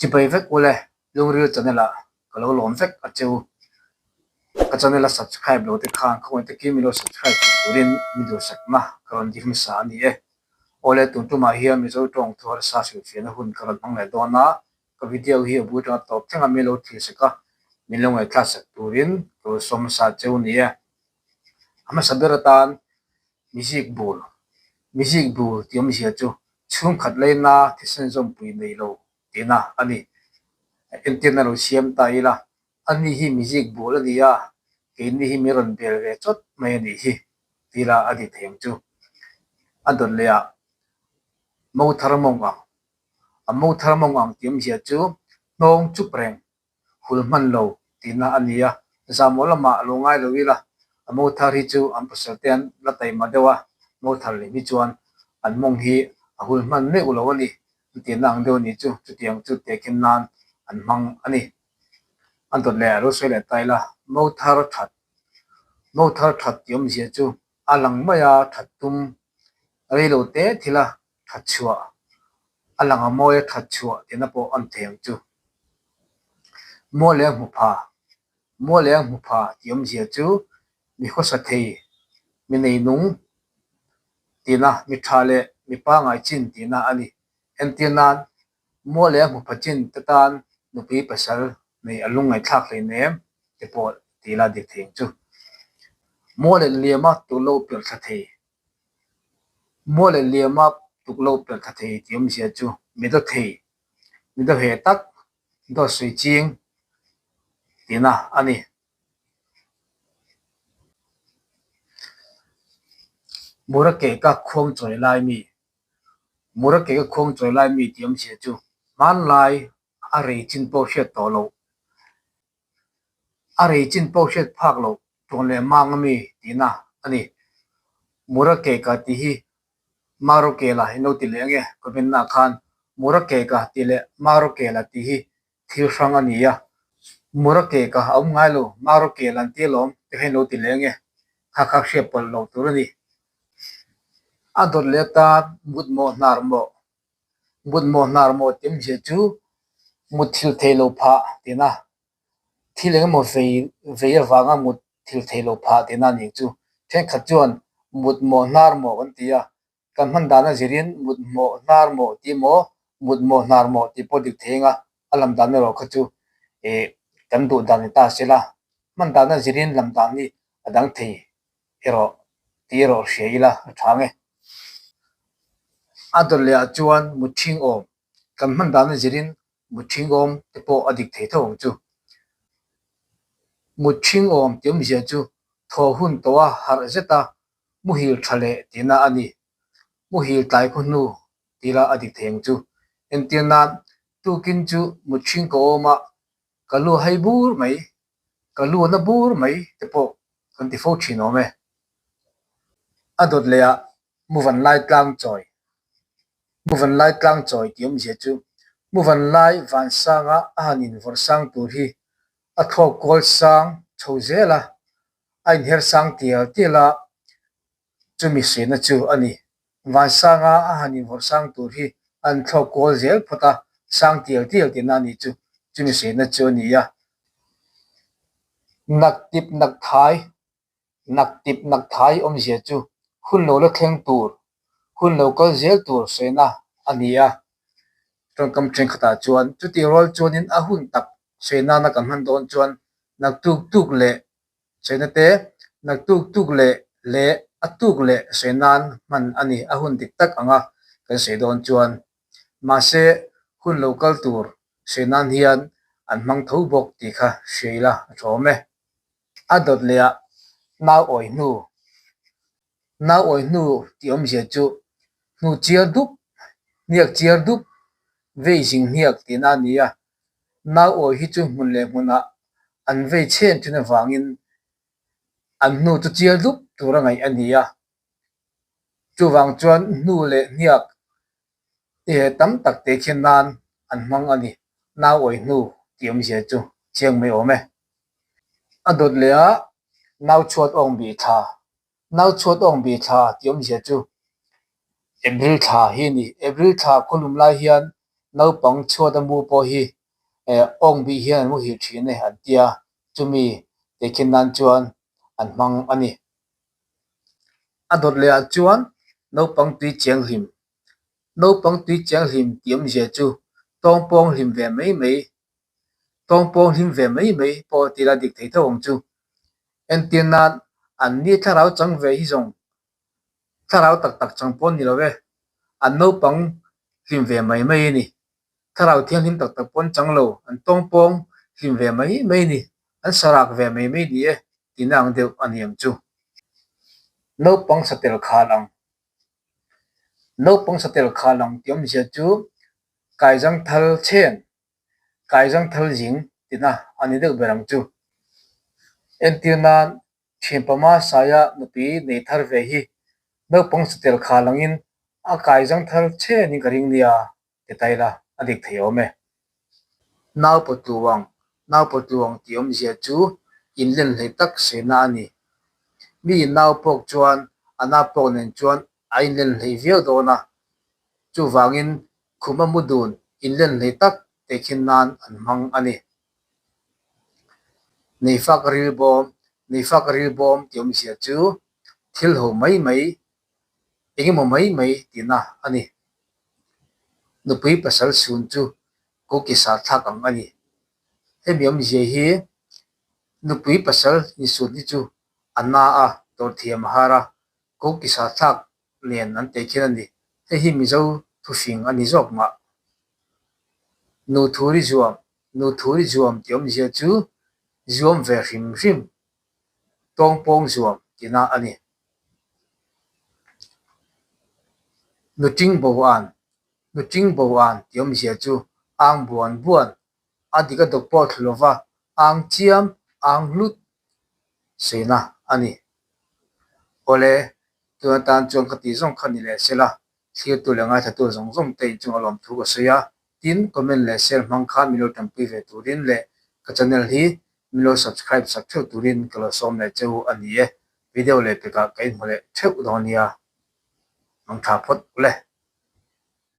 Chibai vek ule Lungril channel ah ka lo lawm vek a cheu. Ka channel a subscribe lo te khan khawngaih takin min lo subscribe thei turin min duhsakna ka rawn di hmasa a ni e. Awle tun tumah hian Mizo tawng thu harsa hrilhfiahna hun ka rawn hmang leh dawn a, ka video hi a bul tanga tawp thleng a min lo thilsak a, min lo ngaihthlak sak turin ka lo sawm hmasa cheu a ni e. A hmasa ber atan Mizik bul, Mizik bul tih awmzia chu chhungkhat leina thisen zawmpui nei lo tihna a ni. Entirna lo siam ta ila, ani hi mizik bul a ni a, keini hi min rawn bel ve chawt mai a nih hi tila a ti thei ang chu. A dawt leh ah mo thar mawng ang, a mo thar mawng ang tih awmzia chu hnawng chup reng hul hman lo tihna a ni a, zahmawh lamah a lo ngai lo ila, a mo thar hi chu an pasal te an la taima deuh a, mo thar leh hi chuan an mawng hi a hul hman meuh lo a ni, an tihna ang deuh a nih chu, chutiang chu tehkhin nan an hmang a ni. An dawt leh a lo sawi leh ta ila, mo thar that, mo thar that tih awmzia chu a lang mai a, that tum rei lo te thil a that chhuah a lang a mawi a that chhuah tihna pawh a ni thei ang chu. Mual leh a hmu pha, mual leh a hmu pha tih awmzia chu mi khawsa thei, mi nei nung tihna, mi tha leh mi pangngai chin tihna a ni. Entir nan mual leh a hmu pha chin te tan nupui pasal nei a lungngaihthlak hleinem te pawh tih la dik thei ang chu. Mual leh liama tullo pelh thla thei Mual leh liama tuk lo pelh thla thei tih awmzia chu mi daw thei, mi daw he tak, daw sawi ching tihna a ni. Mura ke ka khuang chawi lai mi, Mura ke ka khuang chawi lai mi tih awmzia chu hmanlai a rei chin pawh hriat tawh loh. A rei chin pawh hriat phak loh tuan leh mang a mi tihna a ni. Mura keka tih hi Maro kela in lo ti leh ange comment ah khan Mura keka tih leh Maro kela tih hi thil hrang a ni a. Mura keka a awm ngai lo Maro kela an ti alawm te kha in lo ti leh ange kha kha hriat pawlh loh tur a ni. A dawt leh atan mut mawh hnar mawh Mut maw hnar maw tih awmzia chu mut thil thei lo phah tihna, thil eng emaw vei vei avanga mut thil thei lo phah tihna a ni chu. Thenkhat chuan mut maw hnar maw kan ti a, kan hman dan a zirin mut maw hnar maw tih emaw mut maw hnar maw tih pawh dik thei ang a, a lam dan erawh kha chu ih kan duh dan ni ta se la, hman dan a zirin lam dan hi a dang thei erawh tih erawh hria ila a tha nge. A dawt leh ah chuan mutthing awm, kan hman dan a zirin mutthing awm te pawh a dik thei tho ang chu. Mutthing awm tih awmzia chu thaw hun tawh a harh zet a, muhil tha leh tihna a ni. Muhil tlai khaw hnu tih lah a dik thei ang chu. Entir nan, tukin chu mutthing ka awm a, ka lu hai bur mai Ka lu na bur mai te pawh kan ti fo thin awm e. A dawt leh ah Muvan lai tlang chawi, Muvan lai tlang chawi tih awmzia chu Muvan lai van sanga a han invawrh sang tur hi a thlawk kual sang chho zel a, a inher sang tial tial a, Chumi hriatna chu a ni. Vansanga a han invawrh sang tur hi an thlawk kual zel phawt a, sang tial tial tihna a nih chu. Chumi hriatna chu a ni a. Nak tip nak thai, Nak tip nak thai awmzia chu hun lo la thleng tur, hun lo kal zel tur sawiina a ni a. Tawngkam thenkhatah chuan chutih rual chuanin a hun tak sawi nana kan hman dawn chuan nak tuk tuk leh Sawiina te, naktuk tuk leh leh a tuk leh sawi nan hman a ni a hun dik tak anga kan sawi dawn chuan. Mahse, hun lo kal tur sawi nan hian an hmang tho bawk tih kha hria ila a tha awm e. A dawt leh ah nau awi hnu, nau awi hnu tih awmzia chu hnu chiar dup, hniak chiar dup, vei zing hniak tihna a ni a. Nau awi hi chu hmun leh hmunah an vei chhen thin avangin an hnu chu chial dup tur a ngaih a ni a. Chuvang chuan hnu leh hniak tam tak te khian nan an hmang a ni. Nau awi hnu tih awmzia chu chiang mai awm e. A dawt leh a nau chhuat awng bih thla Nau chhuat awng bih thla tih awmzia chu April thla hi a ni. April thla khawlum lai hian Naupang chhuata mu pawh hi awng bih hian an muhil thin e an tia, chumi tehkhin nan chuan an hmang a ni. A dawt leh ah chuan naupang tui chiang hlim, naupang tui chiang hlim tih awmzia chu tawngpawng hlim ve mai mai, tawngpawng hlim ve mai mai pawh tih la dik thei tho ang chu. Entir nan an ni thlarau chang ve hi zawng thlarau tak tak chang pawh ni lo e, an naupang hlim ve mai mai a ni. Thlarau thianghlim tak tak pawn chang lo, an tawngpawng hlim ve mai mai a ni, an sarak ve mai mai ni e tihna ang deuh a ni ang chu. Naupang satel khal ang. Naupang satel khal ang tih awmzia chu kaizang thal chhen, kaizang thal zing tihna a ni deuh ber ang chu. Entir nan Thianpama saia nupui nei thar ve hi naupang satel khal angin a kaizang thar chenin ka ring nia ti ta ila a dik thei awm e. Nau pawtluang, Nau pawtluang tih awmzia chu inlen hlei tak saina a ni. Mi nau pawk chuan a nau pawk nen chuan a inlen hlei viau dawn a, chuvangin khuma mu dun inlen hlei tak tehkhin nan an hmang a ni. Neifak ril bawm, Neifak ril bawm tih awmzia chu thil ho mai mai, engemaw mai mai tihna a ni. Nupui pasal chhun chu koki sah thlak ang a ni. Hemi awmzia hi nupui pasal insun hi chu a na a, tawrhthiam a har a, koki sah thlak nen an teh khin a ni. Hei hi Mizo thuhring a ni zawk mah. Nu thuri zuam, Nu thuri zuam tih awmzia chu zuam ve hrim hrim, tawngpawng zuam tihna a ni. Nu ting bo an, Nu ting bo an tih awmzia chu ang buan buan, a dik a dawk pawh thlu lova ang chiam, ang hlut saina a ni. Awle, tun atan chuan ka tih zawng kha ni leh sela, thirtu leh ngaithlatu zawng zawng te inchung a lawmthu ka sawi a, tin comment leh share hmang khan min lo tanpui ve turin leh ka channel hi min lo subscribe sak theuh turin ka lo sawm leh che u a ni e, video leh pekah ka inhmu leh theuh dawn nia, mangtha phawt ule.